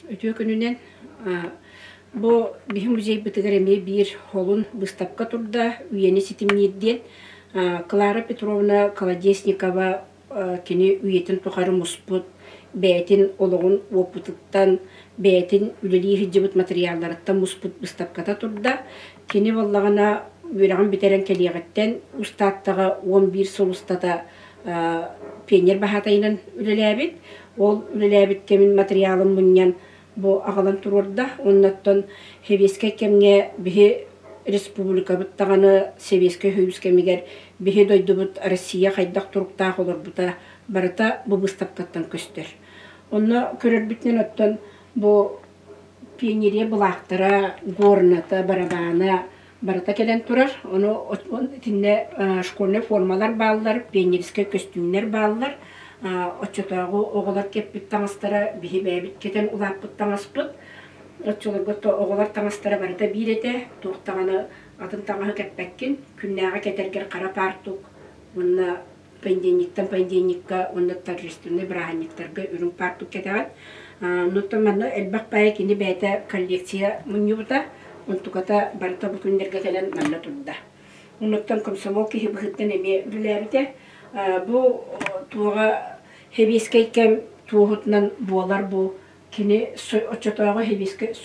Үтүө күнүнэн. Бу биһи музейбытыгар эмиэ биир холун быыстапка турда, үйэни ситимниир диэн. Клара Петровна Колодезникова кини үйэтин тухары муспут, бэйэтин олоҕун уопутуттан, бэйэтин үлэлии сылдьыбыт матырыйаалларыттан муспут быыстапката турда. Кини буоллаҕына үөрэҕин бүтэрэн кэлиэҕиттэн Уус-Тааттаҕа 11 сыл устата пионер баһаатайынан үлэлээбит. Ол үлэлээбит кэмин матырыйаалын мунньан бу аҕалан туруорда. Оннуттан сэбиэскэй кэмҥэ биһи республикабыт даҕаны Сэбиэскэй Союз кэмигэр биһи дойдубут Россия хайдах туруктаах олорбута барыта бу быыстапкаттан көстөр. Онно көрөрбүтүнэн оттон бу пионерия былаахтара, горната, барабаана барыта кэлэн турар. Ону итиннэ школьнай формалар бааллар, пионерскай көстүүмнэр бааллар. Оччотооҕу оҕолор кэппит таҥастара биһи бэйэбит кэтэн улааппыт таҥаспыт. Оччолорго оҕолор таҥастара барыта биир этэ, туох даҕаны атын таҥаһы кэппэккин, күннээҕи кэтэргэр хара паартук уонна понедельниктан понедельникка уонна торжественнай бырааһынньыктарга үрүҥ паартук кэтэҕин. Оннуттан манна элбэх баайа кини бэйэтэ коллекция мунньубута, онтуката барыта бу күннэргэ кэлэн манна турда. Оннуттан комсомол киһи быһыттан эмиэ үлэлээбитэ. Бу туоҕа сэбиэскэй кэм туоһутунан буолар бу Кини оччотооҕу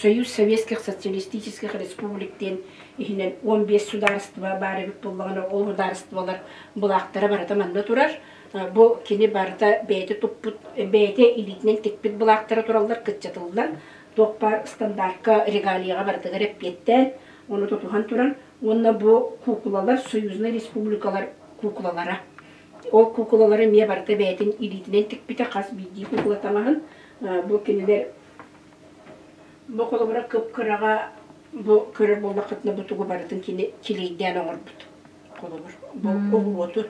Союз Советских Социалистических Республик диэн иһинэн 15 судаарыстыба баар эбит буоллаҕына, ол судаарыстыбалар былаахтара барыта манна турар. Бу кини барыта бэйэтэ туппут, бэйэтэ илиитинэн тикпит былаахтара тураллар, кыччатыллан, туох баар стандартка, регалияҕа барытыгар эппиэттээн, ону тутуһан туран, уонна бу куукулалар союзнай республикалар куукулалара. Ол куукулалары эмиэ барыта бэйэтин илиитинэн тикпитэ, хас биирдии куукула таҥаһын. Бу кинилэр бу холобура кып-кыраҕа бу көрөр буоллаххытына бу тугу барытын кини килиэйдээн оҥорбут. Холобур, бу оҕуруоту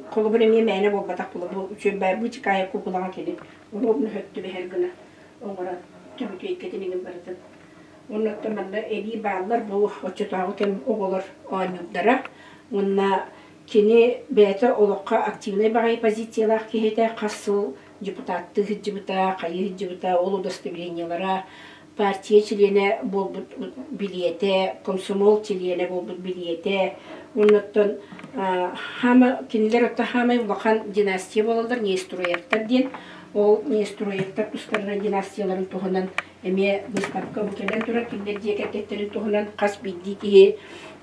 холобур эмиэ мээнэ буолбатах була бу үчүгэй бу чыкаайа куукулаҕа кини уруобуна сөп түбэһэр гына оҥорон түбүтүөйкэтин иҥин барытын. Оннуттан манна эбии бааллар бу оччотооҕу кэм оҕолор оонньуурдара уонна Кини бэйэтэ олоххо активнай баҕайы позициялаах киһи этэ, хас сыл депутаттыы сылдьыбыта, хайыы сылдьыбыта, ол удостоверениелара, партия чилиэнэ буолбут билиэтэ, комсомол чилиэнэ буолбут билиэтэ. Оннуттан хаама кинилэр оттон хаамай улахан династия буолаллар, Нестроевтар диэн. Ол Нестроевтар тустарынан династияларын туһунан Эмиэ быыстапка бу кэлэн турар кинилэр дьиэ кэргэттэрин туһунан хас биирдии киһи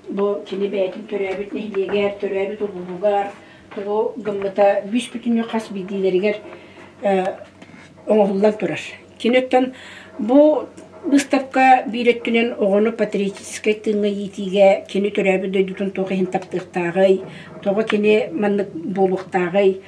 бу кини бэйэтин төрөөбүт нэһилиэгэр, төрөөбүт улууһугар тугу гыммыта бүүс-бүтүннүү хас биирдиилэригэр оҥоһуллан турар. Кини оттон бу быыстапка биир өттүнэн оҕону патриотическай тыыҥҥа иитиигэ кини төрөөбүт дойдутун туох иһин таптыахтааҕый, тоҕо кини маннык буолуохтааҕый,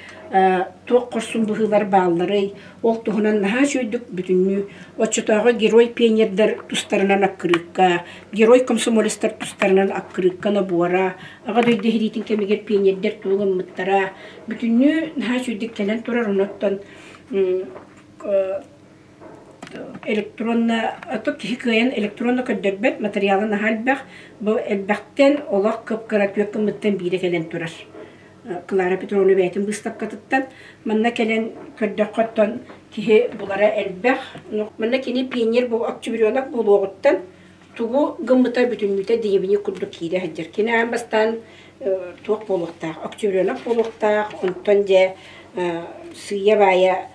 туох хорсун быһыылар баалларый, Ол туһунан наһаа үчүгэйдик бүтүннүү оччотооҕу герой-пионердар тустарынан аккырыыкка, герой-комсомолецтар тустарынан аккырыыкка нобуора, Аҕа дойду сэриитин кэмигэр пионердар тугу гыммыттара бүтүннүү наһаа үчүгэйдик кэлэн турар. Онон электронно то киһи кыайан электронно көрдөрбөт материала наһаа элбэх. Бу элбэхтэн олох кып-кыра түөрт гыммыттан биирэ кэлэн турар. Клара Петровна бэйэтин быыстапкатыттан манна кэлэн көрдөххө оттон киһи булара элбэх. Манна кини пионер октябренок буолуоҕуттан тугу гыммыта бүтүннүүтэ дневник курдук киирэ сылдьар. Кини аан бастаан туох буолуохтаах, октябренок буолуохтаах, онтон дьэ сыыйа-баайа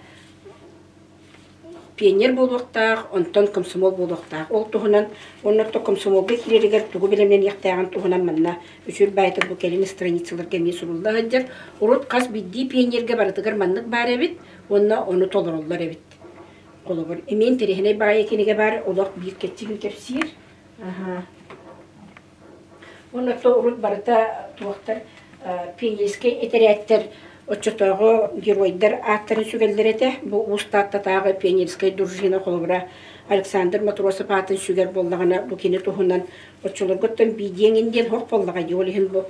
Пионер буолуохтаах, онтон комсомол буолуохтаах. Ол туһунан уонна оттон комсомолга киирэригэр тугу бэлэмнэниэхтээҕин туһунан манна үчүгэй баайытык бу кэлин страницаларга эмиэ сурулла сылдьар. Урут хас биирдии пионерга барытыгар маннык баар эбит уонна ону толороллор эбит. Холобур, эмиэ интэриэһинэй баайы кинигэ баар, олох биир кэрчигин кэпсиир. Уонна то урут барыта туохтар пионерскай этэрээттэр оччотооҕу геройдар ааттарын сүгэллэр этэ. Бу Уус Тааттатааҕы пионерскай дружина холобура Александр Матросов аатын сүгэр буоллаҕына, бу кини туһунан оччолорготтон биидиэҥин диэн һох буоллаҕа дии. Ол иһин бу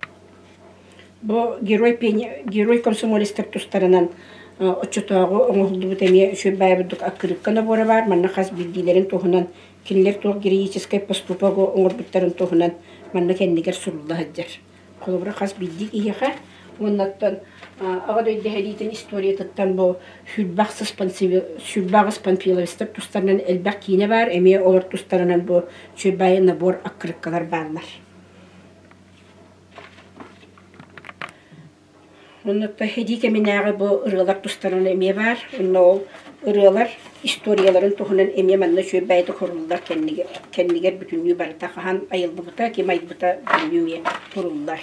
бу герой герой комсомолецтар тустарынан оччотооҕу оҥоһуллубут эмиэ үчүгэй баайы бурдук аккырыыкка набора баар. Манна хас биирдиилэрин туһунан Кинилэр туох героическай поступогу оҥорбуттарын туһунан манна кэннигэр сурулла сылдьар. Холобура, хас биирдии киһиэхэ Уоннаттан Аҕа дойду сэриитин историятыттан бу 28 панфиловецтар тустарынан элбэх киинэ баар, эмиэ олор тустарынан бу үчүгэй набор аккырыыккалар бааллар. Оннук һэдии кэминээҕи бу ырыалар тустарынан эмиэ баар. Онно ол ырыалар историяларын туһунан эмиэ манна үчүгэй бэйэтэ суруллар кэннигэр, кэннигэр бүтүннүү барыта хаһан айыллыбыта, ким айбыта бүтүннүү эмиэ суруллар.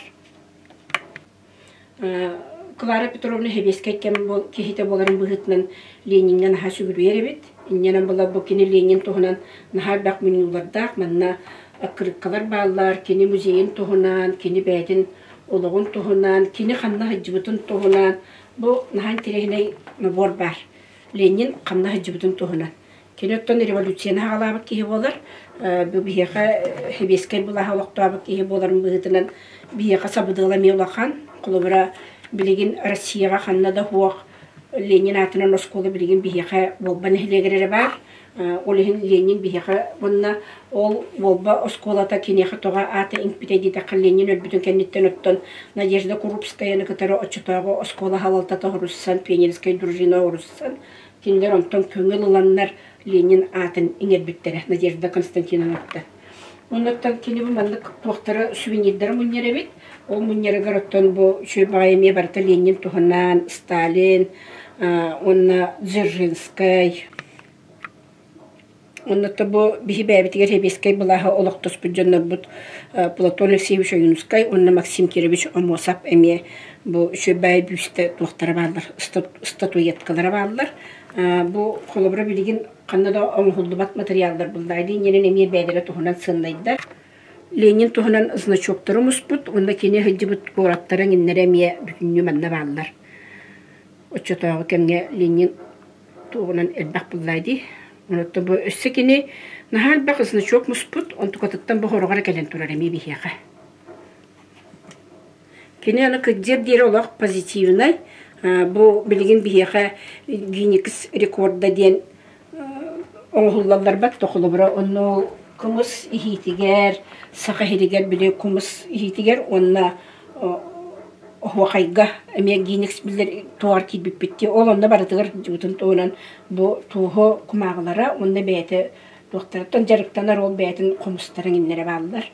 Клара Петровна сэбиэскэй кэм киһитэ буоларын быһыытынан Лениҥҥэ наһаа сүгүрүйэр эбит. Инньэнэн була бу кини Ленин туһунан наһаа элбэх менюлардаах, манна аккырыыккалар бааллар, кини музейын туһунан, кини бэйэтин олоҕун туһунан, кини ханна сылдьыбытын туһунан бу наһаа интэриэһинэй набор баар. Ленин ханна сылдьыбытын туһунан. Кини оттон революцияны аҕалаабыт киһи буолар. Бу биһиэхэ сэбиэскэй былааһы олохтообут киһи буоларын быһыытынан биһиэхэ сабыдыала эмиэ улахан. Холобура, билигин Россияҕа ханна да суох Ленин аатынан оскуола билигин биһиэхэ Уолба нэһилиэгэр эрэ баар. Ол иһин Ленин биһиэхэ уонна ол Уолба оскуолата киниэхэ тоҕо аата иҥпитэ диэтэххэ Ленин өлбүтүн кэнниттэн оттон Надежда Крупскаяны кытары оччотооҕу оскуола салалтата оһоруссан, пионерскай дружина оһоруссан Кинилэр онтон көҥүл ыланнар Ленин аатын иҥэрбиттэрэ Надежда Константиновнаттан. Оннуттан кини бу маннык туохтары сувенирдары мунньар эбит. Ол мунньарыгар оттон бу үчүгэй баҕайы эмиэ барыта Ленин туһунан, Сталин уонна Дзержинскэй. Оннуттан бу биһи бэйэбитигэр сэбиэскэй былааһы олохтоспут дьоннорбут Платон Алексеевич Ойуунускай уонна Максим Кирович Омуосап эмиэ бу үчүгэй бүүстэ туохтара бааллар, статуэткалара бааллар. Бу холобура билигин ханна да оҥоһуллубат матырыйааллар буллаа диэн эмиэ бэйэлэрэ туһунан сыаннайдар. Ленин туһунан значоктары муспут уонна кини сылдьыбыт куораттара иҥиннэрэ эмиэ бүтүннүү манна бааллар. Оччотооҕу кэмҥэ Ленин туоҕунан элбэх буллаа дии. Онуттан бу өссө кини наһаа элбэх значок муспут, онтукатыттан бу хороҕор кэлэн турар эмиэ биһиэхэ. Кини аны кырдьыар диэри олох позитивнай. Бу билигин биһиэхэ Гинникс рекорда диэн оҥоһуллалларбат да холобура онно кымыс иһиитигэр, саха иһигэр били кымыс иһиитигэр уонна оһуохайга эмиэ Гинникс биллэр туоҕар киирбиппит дии. Ол онно барытыгар дьыбытын туһунан бу туоһу кумааҕылара уонна бэйэтэ туохтарыттан дьарыктанар ол бэйэтин хомустарын иннэрэ бааллар.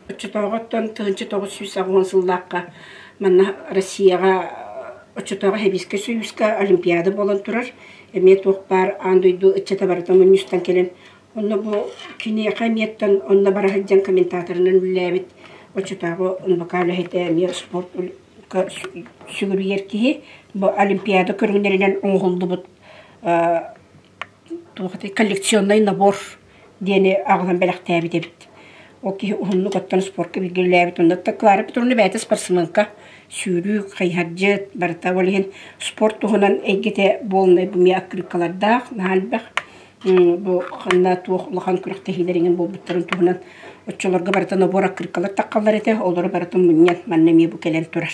Оччотооҕуттан 1980 сыллаахха манна Россияҕа оччотооҕу Сэбиэскэй Союзка Олимпиада буолан турар. Эмиэ туох баар аан дойду ыччата барыта мунньустан кэлэн онно бу киниэхэ эмиэттэн онно бара сылдьан комментаторынан үлэлээбит оччотооҕу НВК үлэһитэ эмиэ спортка сүгүрүйэр киһи бу Олимпиада көрүҥнэринэн оҥоһуллубут туох этэй коллекционный набор диэни аҕалан бэлэхтээбит эбит. Ол киһи уһуннук оттон спортка бииргэ үлэлээбит. Онно Клара Петровна бэйэтэ спортсменка, сүүрүү, хайыһардьыт, барыта ол иһин спорт туһунан эйгэтэ буолунай бу эмиэ аккырыыккалардаах, наһаа элбэх. Бу ханна туох улахан күрэхтэһиилэр иҥин буолбуттарын туһунан оччолорго барыта набор аккырыыккалар таххаллар этэ, олору барытын мунньан манна эмиэ бу кэлэн турар.